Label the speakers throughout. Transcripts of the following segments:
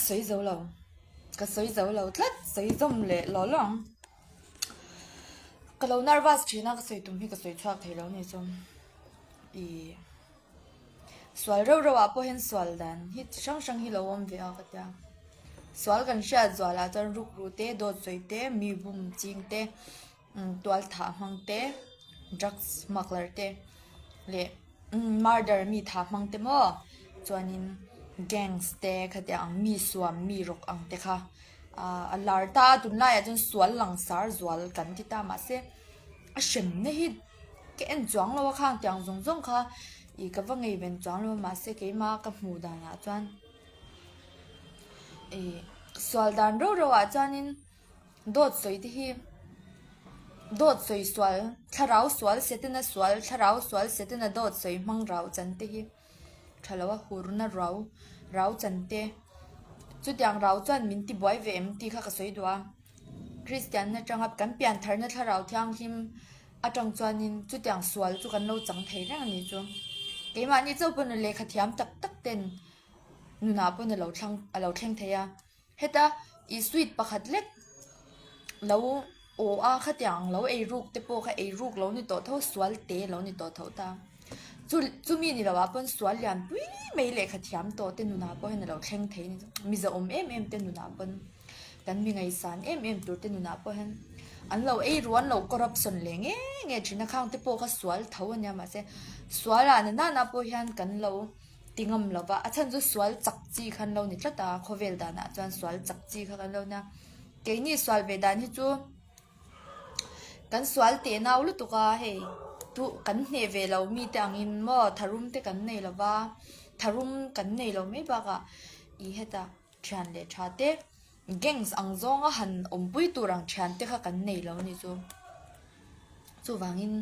Speaker 1: sawi zo lo, ka sawi zo lo tlat, sawi zawm leh law law ang. Ka lo nervous thin a, ka sawi tum hi ka sawi chhuak thei lo a ni chu. Ih sual reuh reuh ah pawh hian sual dan hi chi hrang hrang hi lo awm ve a ka tia. Sual kan hriat zual ah chuan rukru te, dawt sawi te, mi bum ching te, tual thah hmang te, drugs smuggler te leh murder mi thah hmang te maw chuanin gangs te khatiang ang mi suam mi rawk ang te kha ah a lar ta a tunlaiah chuan sual langsar zual kan ti ta mahse a hremna hi ka en chuang lo a khang tiang zawng zawng kha ih ka va ngei ven chuang lo a mahse keimah ka hmuh danah chuan ih sual dan reuh reuh ah chuanin. Dawt sawi te hi dawt sawi sual thlarau sual setana sual thlarau sual setana dawt sawi hmang rau chan te hi tha lo a hurna rau rau chan te chutiang rau chuan min ti buai ve em tih kha ka sawi duh a Kristian atanga kan pian tharna thlarau thianghlim atang chuanin chutiang sual chu kan lo chang thei reng a ni chu keimahni chauh pawn lehkha thiam tak tak ten nunah pawn a lo thlang a lo thleng thei a. Heta ih sweet pakhat lek lo aw a khatiang lo ei ruk te pawh kha ei ruk lo ni tawh tho sual te lo ni tawh tho ta chu chumi ni loh ah pawn sual lian pui mai lehkha thiam tawh te nunah pawh hian a lo thleng thei a ni mizo awm em em te nunah pawn kan mi ngaihsan em em tur te nunah pawh hian an lo ei ru an lo corruption leh nge nge thin a khang te pawh kha sual tho a nia mahse sual ah na nana pawh hian kan lo. Ti ngam lo va, a chhan chu sual chak chi kha an lo ni tlat a, khawvel danah chuan sual chak chi kha kan lo nia. Keini sual ve dan hi chu kan sual teh nau lutuk a, hei tu kan hneh ve lo mite angin maw tharum te kan nei lo va, tharum kan nei lo mai bakah ih heta thian leh tha te. Gangs ang zawnga han awmpui tur ang thian te kha kan nei lo ni chu. Chuvangin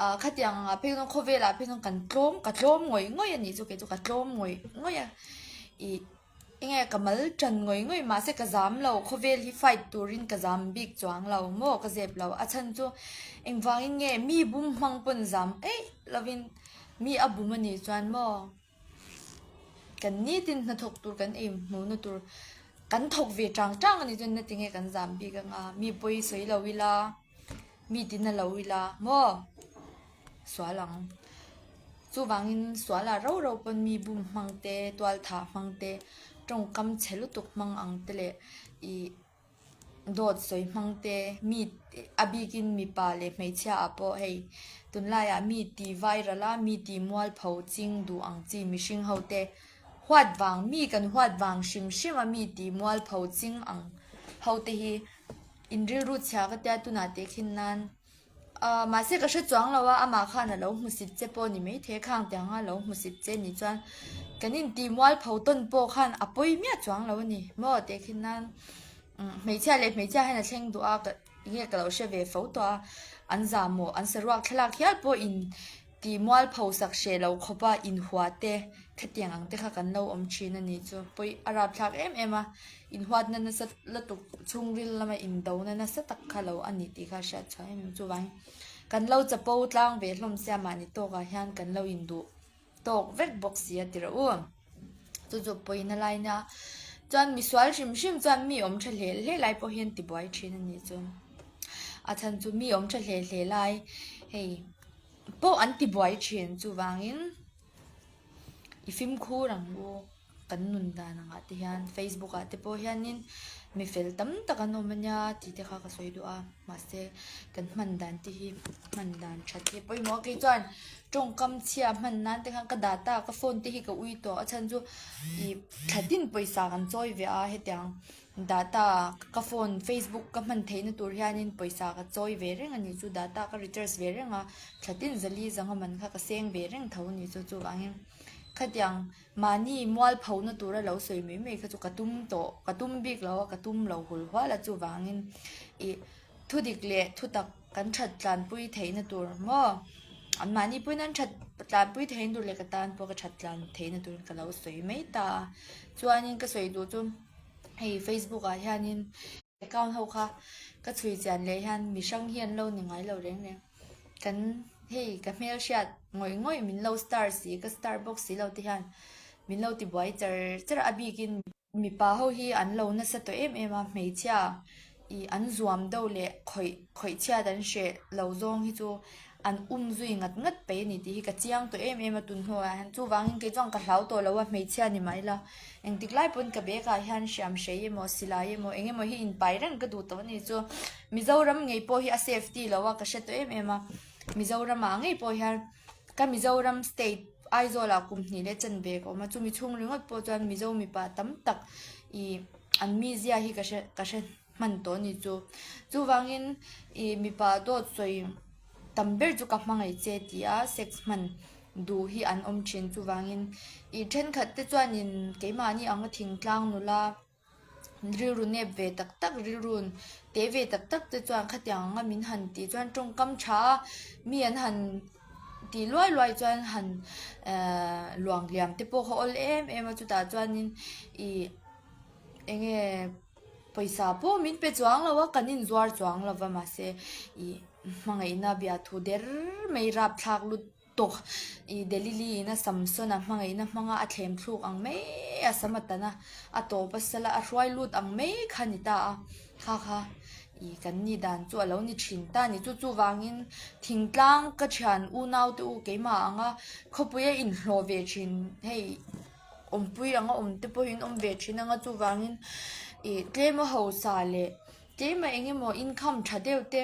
Speaker 1: ah khatiang ah phei chuan khawvelah phei chuan kan tlawm ka tlawm ngawih ngawih a nih chu kei chu ka tlawm ngawih ngawih a. Ih enge ka mal tan ngawih ngawih mahse ka zam lo khawvel hi fight turin ka zam bik chuang lo maw ka zep lo. A chhan chu engvangin nge mi bum hmang pawn zam eih lovin mi a bum a nih chuan maw. Kan nitin hnathawk tur kan ei hmuhna tur kan thawk ve tang tang a nih chuan nati nge kan zam bik ang a, mi pawi sawi lo ila, mi tina lo ila maw sual ang. Chuvangin sualah rau rau pawn mi bum hmang te, tual thah hmang te, tawngkam chhe lutuk hmang ang te leh ih. Dawt sawi hmang te, mi a bikin mipa leh hmeichhia ah pawh hei tunlaiah mi ti viral a, mi ti mualpho ching duh ang chi mihring ho te huat vang, mi kan huat vang hrim hrim a mi ti mualpho ching ang ho te hi in rilru chhia ka tia tunah teh khin nan Ahh mahse ka hre chuang lo a, amah khan a lo hmusit che pawh ni maithei a, khang tiang a lo hmusit che ni chuan kan inti mualpho tawn pawh khan a pawi miah chuang lo a ni maw teh khin nan hmeichhia leh hmeichhia hian a thleng duh a ka enge ka lo hre ve fo tawh a, an zahmawh an saruak thlalak hial pawh in ti mualpho sak hreh lo khawp a inhua te khatiang ang te kha kan lo awm thin a ni chu pawi a rapthlak em em a. Inhuatna nasa lutuk chhungril lama indona nasa tak kha lo a ni tih kha hriat chhuah em em chuvangin kan lo chapo tlang ve hlawm sia mahni tawkah hian kan lo induh tawk vek bawk si a ti rawh u. Chu chu pawina lai nia chuan misual hrim hrim chuan mi awm tha hle hle lai pawh hian tibuai thin a nih chu. A chhan chu mi awm tha hle hle lai hei pawh an tibuai thin chuvangin i fimkhur ang u. Kan nun dan angah te hian Facebook ah te pawh hianin mi fel tam tak an awm ania tih te kha ka sawi duh a mahse kan hman dan te hi hman dan that hi pawimawh a kei chuan tawngkam chhia hman nan te khan ka data ka phone te hi ka ui tawh a chhan chu ih thla tin pawisa kan chawi ve a hetiang data ka phone facebook ka hman theihna tur hianin pawisa ka chawi ve reng a ni chu data ka recharge ve reng a thla tin zali zanga man kha ka seng ve reng tho a ni chu chuvangin khatiang. Mahni mualphona tura lo sawi mai mai kha chu ka tum tawh, ka tum bik lo a, ka tum lo hul hual a chuvangin ih thudik leh thutak kan that tlanpui theihna tur maw an mahni pawhin an that tlanpui theihna tur leh ka tan pawh ka that tlan theihna turin ka lo sawi mai ta a, chuanin ka sawi duh chu hei facebook ah hianin. Account ho kha ka chhui chian leh hian mi hrang hi an lo ni ngai lo reng reng. Kan hei ka hmel hriat ngawih ngawih min lo star si ka star bawk si lo te hian min lo ti buai char char a bikin. Mipa ho hi an lo nasa tawh em em a, hmeichhia ih an zuam deuh leh khawih khawih chhiat an hreh lo zawng hi chu an um zui ngat ngat paih a ni tih hi ka chiang tawh em em a tun hnuah hian chuvangin kei chuan ka hlau tawh lo a hmeichhia ni mah ila engtik lai pawn ka bag ah hian hriam hrei emaw silai emaw eng emaw hi inpai reng ka duh tawh a ni chu Mizoram ngei pawh hi a safety lo a ka hre tawh em em a Mizoram ah ngei pawh hian. Ka Mizoram state Aizawl ah kum hnih leh chanve ka awm a, chumi chhung ringawt pawh chuan Mizo mipa tam tak ih an mizia hi ka hre ka hre hman tawh a ni chu. Chuvangin ih mipa dawt sawi tam ber chu ka hmangaih che tih a sex hman duh hi an awm thin. Chuvangin ih thenkhat te chuanin keimahni anga thingtlang nula. Rilru nep ve tak tak, rilru te ve tak tak te chuan khatiang anga min han tih chuan tawngkam tha a, mi an han tih luai luai chuan han ehh luang liam te pawh kha awl em em a chutah chuanin ih eng nge pawisa pawh min pe chuang lo a kan inzuar chuang lo va mahse ih hmangaihna biahthu der mai rapthlak lut tawk. I Delili in a Samson a hmangaihna hmanga a thlem thluk ang mai a sam a tan a, a tawp a sal a, a hruai lut ang mai kha a ni ta a, kha kha i kan ni dan chu a lo ni thin ta a ni. Chu chuvangin thingtlang ka thian unau te u keimah anga khawpui a inhlawh ve thin hei awmpui anga awm te pawhin awm ve thin anga chuvangin i tlem a hausa leh Keimah eng emaw income tha deuh te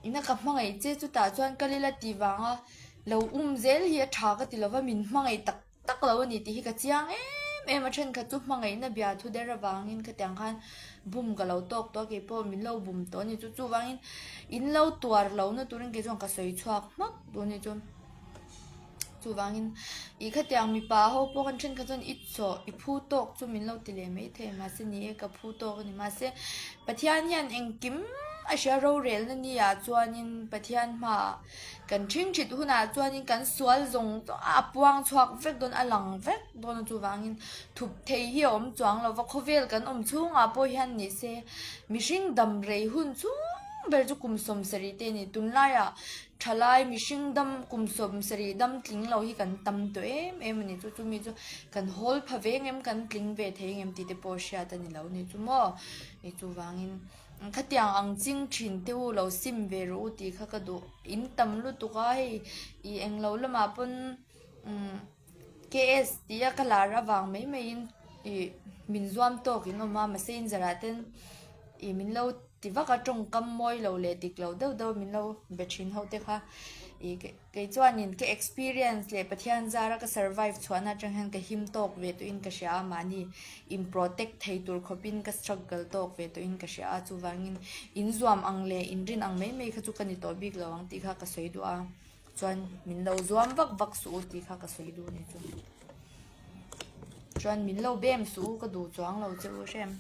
Speaker 1: ina ka hmangaih che chutah chuan ka lila tih vanga lo um zel hi a tha ka ti lova min hmangaih tak tak lo a ni tih hi ka chiang em em a thenkhat chu hmangaihna bia thu der avangin khatiang khan bum ka lo tawk tawh a keipawh min lo bum tawh a ni chu chuvangin in lo tuar lo na turin kei chuan ka sawi chhuak hmak tur a ni chu. Chuvangin ih khatiang mipa ho pawh khan thenkhat chuan i chawh i phu tawk chu min lo ti leh mai thei mahse ni e ka phu tawk a ni mahse Pathian hian engkim a hria rorelna ni ah chuanin Pathian hmaah kan ṭhingṭhit hunah chuanin kan sual zawng zawng a a puang chhuak vek dawn a lang vek dawn a chuvangin thup thei hi a awm chuang lo va khawvel kan awm chhungah pawh hian ni se mihring dam rei hun chhung ber chu kum 70 te a ni tunlaiah Thalai mihring dam kum 70 dam tling lo hi kan tam tawh em em a ni chu chumi chu kan hawl pha ve ngem kan tling ve thei ngem tih te pawh hriat a ni lo ni chu maw ni chuvangin khatiang ang ching thin te u lo sim ve rawh u tih kha ka duh in tam lutuk a hei ih englo lamah pawn umm KS tih a ka lar avang mai mai in ih min zuam tawk in awm a mahse in zarah ten ih min lo. Ti vak a tawngkam mawi lo leh dik lo deuh deuh min lo be thin ho te kha ih kei chuanin ka experience leh Pathian zara ka survive chhuahna atang hian ka him tawk ve tawhin ka hria a mahni in protect thei tur khawpin ka struggle tawk ve tawhin ka hria a chuvangin in zuam ang leh in rin ang mai mai kha chu ka ni tawh bik lo ang tih kha ka sawi duh a chuan min lo zuam vak vak suh u tih kha ka sawi duh a ni chu chuan min lo bem suh u ka duh chuang lo che u hrem.